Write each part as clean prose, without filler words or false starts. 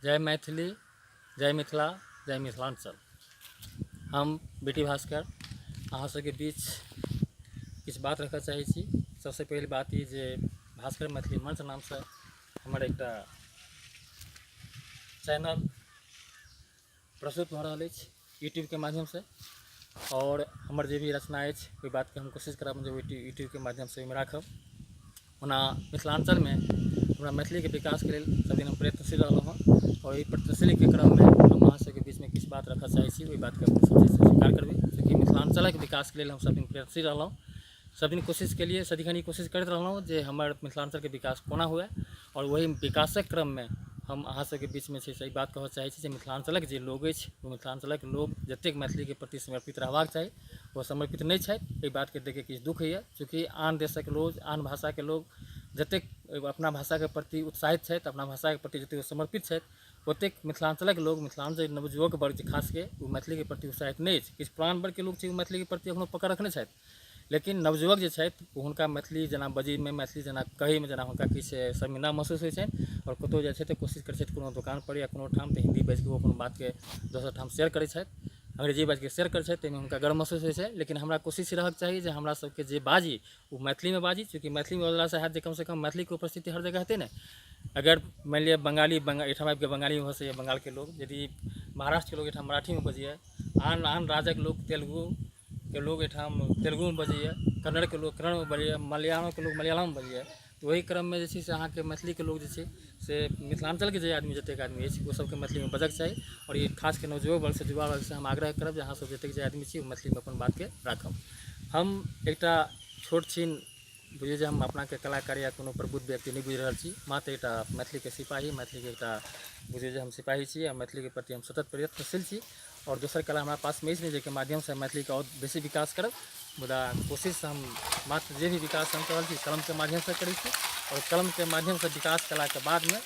जय मैथिली जय मिथिला जय मिथिलाञ्चल। हम बेटी भास्कर अहाँ सबके बीच किछु बात रखऽ चाहै छी। सबसँ पहिल बात ई जे भास्कर मैथिली मंच नामसँ हमर एकटा चैनल प्रस्तुत भऽ रहल अछि यूट्यूबके माध्यमसँ, आओर हमर जे भी रचना अछि ओहि बातके हम कोशिश करब जे ओहि यूट्यूबके माध्यमसँ ओहिमे राखब। ओना मिथिलाञ्चलमे हमरा मैथिलीके विकासके लेल सबदिन हम प्रयत्नशील रहलहुँ हँ, आओर एहि प्रयत्नशीलके क्रममे हम अहाँ सबके बीचमे किछु बात राखऽ चाहै छी। ओहि बातके अपने सब स्वीकार करबै, चूँकि मिथिलाञ्चलक विकासके लेल हम सबदिन प्रयत्नशील रहलहुँ, सबदिन कोशिश केलिए, सदिखन ई कोशिश करैत रहलहुँ जे हमर मिथिलाञ्चलके विकास कोना हुए। आओर ओहि विकासक क्रममे हम अहाँ सबके बीचमे छै से ई बात कहऽ चाहै छी जे मिथिलाञ्चलक जे लोग अछि ओ मिथिलाञ्चलक लोग जतेक मैथिलीके प्रति समर्पित रहबाक चाही ओ समर्पित नहि छथि। एहि बातके देखिके किछु दुःख होइए, चूँकि आन देशक लोग आन भाषाके लोग जतेक अपना भाषाके प्रति उत्साहित छथि, अपना भाषाके प्रति जतेक ओ समर्पित छथि, ओतेक मिथिलाञ्चलक लोग, मिथिलाञ्चल नवयुवक वर्ग जे खासके ओ मैथिलीके प्रति उत्साहित नहि अछि। किछु पुरान वर्गके लोक छै ओ मैथिलीके प्रति एखनो पकड़ रखने छथि, लेकिन नवयुवक जे छथि ओ हुनका मैथिली जेना बजैमे, मैथिली जेना कहैमे जेना हुनका किछु शर्मिंदा महसूस होइ छनि, आओर कतहु जाइ छथि तऽ कोशिश करै छथि कोनो दोकानपर या कोनो ठाम तऽ हिन्दी बाजिकऽ ओ अपन बातके दोसर ठाम शेयर करै छथि, अंग्रेजी बाजिकऽ शेयर करै छथि, ताहिमे हुनका गर्व महसूस होइ छै। लेकिन हमरा कोशिश रहक चाही जे हमरा सबके जे बाजी ओ मैथिलीमे बाजी, चूँकि मैथिलीमे बजलासँ हैत जे कमसँ कम मैथिलीके उपस्थिति हर जगह हेतै ने। अगर मानि लिअ बंगाली एहिठाम आबिकऽ बंगालीमे भसैए बंगालके लोक, यदि महाराष्ट्रके लोक एहिठाम मराठीमे बजैए, आन आन राज्यक लोक तेलुगुके लोक एहिठाम तेलुगुमे बजैए, कन्नड़के लोक कन्नड़मे बजैए, मलयालमके लोक मलयालममे बजैए, तऽ ओहि क्रममे जे छै से अहाँके मैथिलीके लोक जे छै से मिथिलाञ्चलके जे आदमी जतेक आदमी अछि ओ सबके मैथिलीमे बजऽके चाही। आओर ई खासके नवयुवक वर्गसँ, युवा वर्गसँ हम आग्रह करब जे अहाँ सब जतेक जे आदमी छी ओ मैथिलीमे अपन बातके राखब। हम एकटा छोट छिन बुझियौ जे हम अपनाके कलाकार या कोनो प्रबुद्ध व्यक्ति नहि बुझि रहल छी, मात्र एकटा मैथिलीके सिपाही, मैथिलीके एकटा बुझियौ जे हम सिपाही छी आ मैथिलीके प्रति हम सतत प्रयत्नशील छी। आओर दोसर कला हमरा पासमे अछि नहि जाहिके माध्यमसँ मैथिलीके आओर बेसी विकास करब, मुदा कोशिश हम मात्र जे भी विकास हम कऽ रहल छी कलमके माध्यमसँ करै छी, आओर कलमके माध्यमसँ विकास कयलाके बादमे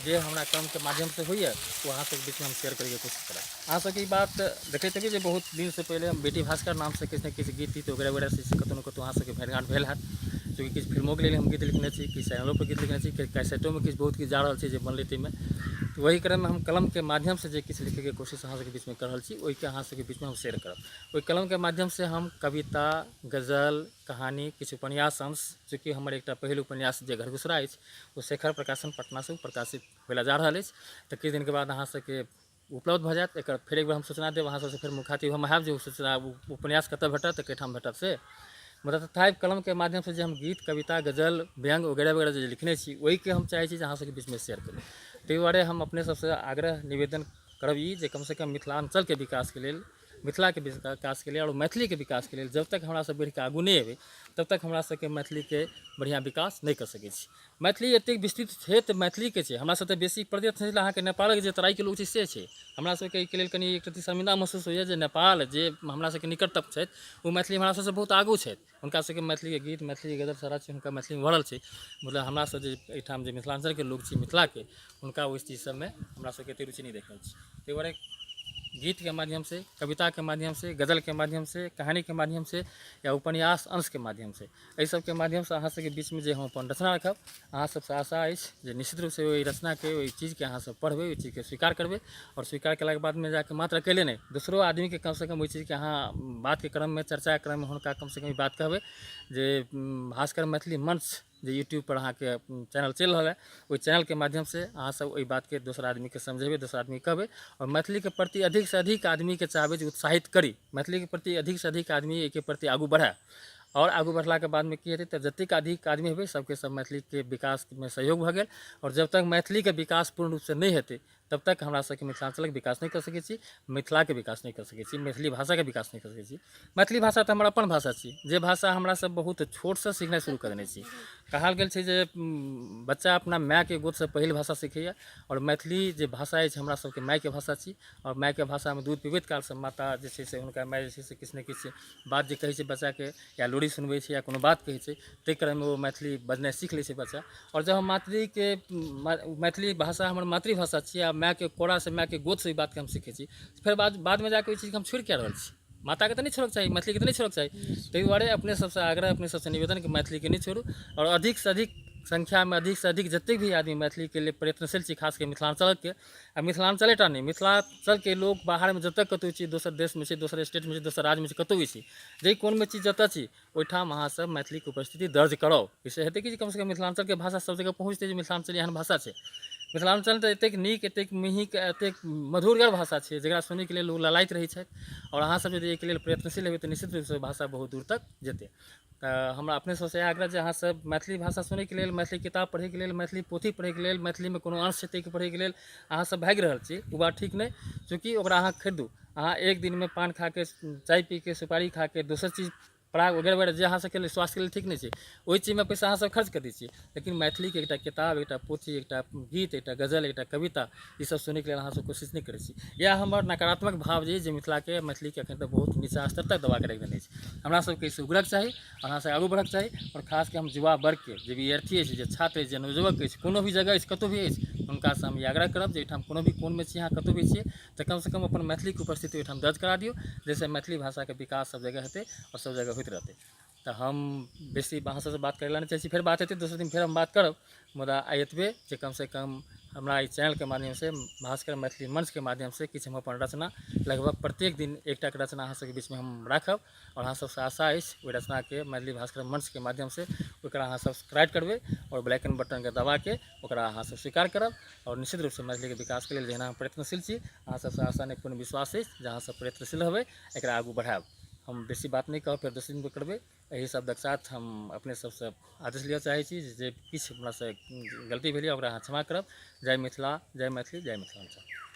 जे हमरा कलमके माध्यमसँ होइए ओ अहाँ सबके बीचमे हम शेयर करैके कोशिश करब। अहाँ सबके ई बात देखैत हेबै जे बहुत दिनसँ पहिले हम बेटी भास्कर नामसँ किछु ने किछु गीत तीत वगैरह वगैरह से कतहु ने कतहु अहाँ सबके भेँट घाँट भेल हैत। चूँकि किछु फिल्मोके लेल हम गीत लिखने छी, किछु चैनलोपर गीत लिखने छी, किछु कैसेटोमे किछु बहुत किछु जा रहल छै जे बनलै ताहिमे। तऽ ओहि क्रममे हम कलमके माध्यमसँ जे किछु लिखैके कोशिश अहाँ सबके बीचमे कऽ रहल छी ओहिके अहाँ सबके बीचमे हम शेयर करब। ओहि कलमके माध्यमसँ हम कविता, गजल, कहानी, किछु उपन्यास अंश, चूँकि हमर एकटा पहिल उपन्यास जे घरघुसरा अछि ओ शेखर प्रकाशन पटनासँ प्रकाशित होय लए जा रहल अछि, तऽ किछु दिनके बाद अहाँ सबके उपलब्ध भऽ जायत। एकर फेर एक बेर हम सूचना देब, अहाँ सबसँ फेर मुखातिब हम आयब जे ओ सूचना उपन्यास कतऽ भेटत तऽ कइठाम भेटत से। मुदा तथापि कलमके माध्यमसँ जे हम गीत, कविता, गजल, व्यङ्ग वगैरह वगैरह जे लिखने छी ओहिके हम चाहै छी जे अहाँ सबके बीचमे शेयर करी। ताहि दुआरे हम अपने सबसँ आग्रह निवेदन करब ई जे कमसँ कम मिथिलाञ्चलके विकासके लेल, मिथिलाके विकासके लेल आओर मैथिलीके विकासके लेल जब तक हमरा सब बढ़िकऽ आगू नहि एबै तब तक हमरा सबके मैथिलीके बढ़िआँ विकास नहि कऽ सकै छी। मैथिली एतेक विस्तृत क्षेत्र मैथिलीके छै, हमरा सबसँ बेसी प्रदेश अहाँके नेपालके जे तराइके लोक छै से छै। हमरा सबके एहिके लेल कनि एक रत्ती शर्मिंदा महसूस होइए जे नेपाल जे हमरा सबके निकटतम छथि ओ मैथिली हमरा सबसँ बहुत आगू छथि। हुनका सबके मैथिलीके गीत, मैथिलीके गजल सारा चीज हुनका मैथिलीमे भरल छै, मुदा हमरा सब जे एहिठाम जे मिथिलाञ्चलके लोक छी मिथिलाके, हुनका ओहि चीज सबमे हमरा सबके एतेक रुचि नहि देख रहल छी। ताहि दुआरे गीतके माध्यमसँ, कविताके माध्यमसँ, गजलके माध्यमसँ, कहानीके माध्यमसँ या उपन्यास अंशके माध्यमसँ, एहि सबके माध्यमसँ अहाँ सबके बीचमे जे हम अपन रचना राखब, अहाँ सबसँ आशा अछि जे निश्चित रूपसँ ओहि रचनाके, ओहि चीजके अहाँ सब पढ़बै, ओहि चीजके स्वीकार करबै, आओर स्वीकार केलाके बादमे जाके मात्र अकेले नहि, दोसरो आदमीके कमसँ कम ओहि चीजके अहाँ बातके क्रममे, चर्चाके क्रममे हुनका कमसँ कम ई बात कहबै जे भास्कर मैथिली मंच जे यूट्यूबपर अहाँके चैनल चलि रहल अइ ओहि चैनलके माध्यमसँ अहाँ सब ओहि बातके दोसर आदमीके समझेबै, दोसर आदमीके कहबै, आओर मैथिलीके प्रति अधिकसँ अधिक आदमीके चाहबै जे उत्साहित करी, मैथिलीके प्रति अधिकसँ अधिक आदमी एहिके प्रति आगू बढ़य। आओर आगू बढ़लाके बादमे की हेतै तऽ जतेक अधिक आदमी हेबै सबके सब मैथिलीके विकासमे सहयोग भऽ गेल। आओर जब तक मैथिलीके विकास पूर्ण रूपसँ नहि हेतै तब तक हमरा सबके मिथिलाञ्चलके विकास नहि कऽ सकै छी, मिथिलाके विकास नहि कऽ सकै छी, मैथिली भाषाके विकास नहि कऽ सकै छी। मैथिली भाषा तऽ हमर अपन भाषा छी, जे भाषा हमरा सब बहुत छोटसँ सिखनाइ शुरू कऽ देने छी। कहल गेल छै जे बच्चा अपना मायके गोदसँ पहिल भाषा सिखैए, आओर मैथिली जे भाषा अछि हमरा सबके मायके भाषा छी, आओर मायके भाषामे दूध पिबैत कालसँ माता जे छै से हुनका माय जे छै से किछु ने किछु बात जे कहै छै बच्चाके, या लोरी सुनबै छै या कोनो बात कहै छै, ताहि क्रममे ओ मैथिली बजनाइ सीख लै छै बच्चा। आओर जब हम मातृके मैथिली भाषा हमर मातृभाषा छियै आ मायके कोरासँ, मायके गोदसँ ई बातके हम सीखै छी, फेर बादमे जाकऽ ओहि चीजके हम छोड़ि किया रहल छी? माताके तऽ नहि छोड़ऽके चाही, मैथिलीके तऽ नहि छोड़ऽके चाही। ताहि दुआरे अपने सबसँ आग्रह, अपने सबसँ निवेदन कि मैथिलीके नहि छोड़ू आओर अधिकसँ अधिक संख्यामे अधिकसँ अधिक जतेक भी आदमी मैथिलीके लेल प्रयत्नशील छी, खास कऽ मिथिलाञ्चलके, आ मिथिलाञ्चले टा नहि, मिथिलाञ्चलके लोक बाहरमे जतऽ कतहु छी, दोसर देशमे छी, दोसर स्टेटमे छी, दोसर राज्यमे छी, कतहु भी छी, जाहि कोनमे छी, जतऽ छी, ओहिठाम अहाँसभ मैथिलीके उपस्थिति दर्ज कराउ। एहिसँ हेतै कि जे कमसँ कम मिथिलाञ्चलके भाषा सभ जगह पहुँचतै जे मिथिलाञ्चल एहन भाषा छै। मिथिलाञ्चल तऽ एतेक नीक, एतेक मिहीक, एतेक मधुरगर भाषा छै जकरा सुनैके लेल लोक ललायित रहै छथि। आओर अहाँसभ यदि एहिके लेल प्रयत्नशील हेबै तऽ निश्चित रूपसँ भाषा बहुत दूर तक जेतै। तऽ हमरा अपने सबसँ इएह आग्रह जे अहाँसभ मैथिली भाषा सुनैके लेल, मैथिली किताब पढ़ैके लेल, मैथिली पोथी पढ़ैके लेल, मैथिलीमे कोनो अंश छै ताहिके पढ़ैके लेल अहाँसभ भागि रहल छी, ओ बात ठीक नहि। चूँकि ओकरा अहाँ खरीदू, अहाँ एक दिनमे पान खाके, चाय पीके, सुपारी खाके, दोसर चीज पराग वगैरह वगैरह जे अहाँ सबके लेल स्वास्थ्यके लेल ठीक नहि छै, ओहि चीजमे पैसा अहाँ सब खर्च कऽ दै छियै, लेकिन मैथिलीके एकटा किताब, एकटा पोथी, एकटा गीत, एकटा गजल, एकटा कविता, ई सब सुनैके लेल अहाँ सब कोशिश नहि करै छी। इएह हमर नकारात्मक भाव जे मिथिलाके, मैथिलीके एखन तक बहुत नीचा स्तर तक दबाके राखि देने अछि। हमरा सबके एहिसँ उगरक चाही आओर अहाँ सब आगू बढ़क चाही। आओर खास कऽ हम युवा वर्गके, जे विद्यार्थी अछि, जे छात्र अछि, जे नवयुवक अछि, कोनो भी जगह अछि, कतहु भी अछि, हुनकासँ हम ई आग्रह करब जे एहिठाम कोनो भी कोनमे छी, अहाँ कतहु भी छी, तऽ कमसँ कम अपन मैथिलीके उपस्थिति ओहिठाम दर्ज करा दियौ, जाहिसँ मैथिली भाषाके विकास सब जगह हेतै आओर सब जगह होइत रहतै। तऽ हम बेसी अहाँ सबसँ बात करै लए नहि चाहै छी, फेर बात हेतै दोसर दिन, फेर हम बात करब। मुदा आइ एतबे जे कमसँ कम हमरा एहि चैनलके माध्यमसँ, भास्कर मैथिली मंचके माध्यमसँ किछु हम अपन रचना, लगभग प्रत्येक दिन एकटाके रचना अहाँ सबके बीचमे हम राखब। आओर अहाँ सबसँ आशा अछि ओहि रचनाके मैथिली भास्कर मंचके माध्यमसँ ओकरा अहाँ सब्सक्राइब करबै आओर बेल आइकन बटनके दबाके ओकरा अहाँ सब स्वीकार करब। आओर निश्चित रूपसँ मैथिलीके विकासके लेल जहिना हम प्रयत्नशील छी, अहाँ सबसँ आशा नहि, पूर्ण विश्वास अछि जे अहाँ सब प्रयत्नशील रहबै, एकरा आगू बढ़ायब। हम बेसी बात नहि कहब, फेर दोसर दिन करबै। एहि शब्दक साथ हम अपने सबसँ आदेश लिअ चाहै छी जे किछु हमरासँ गलती भेल यऽ ओकरा अहाँ क्षमा करब। जय मिथिला, जय मैथिली, जय मिथिलाञ्चल।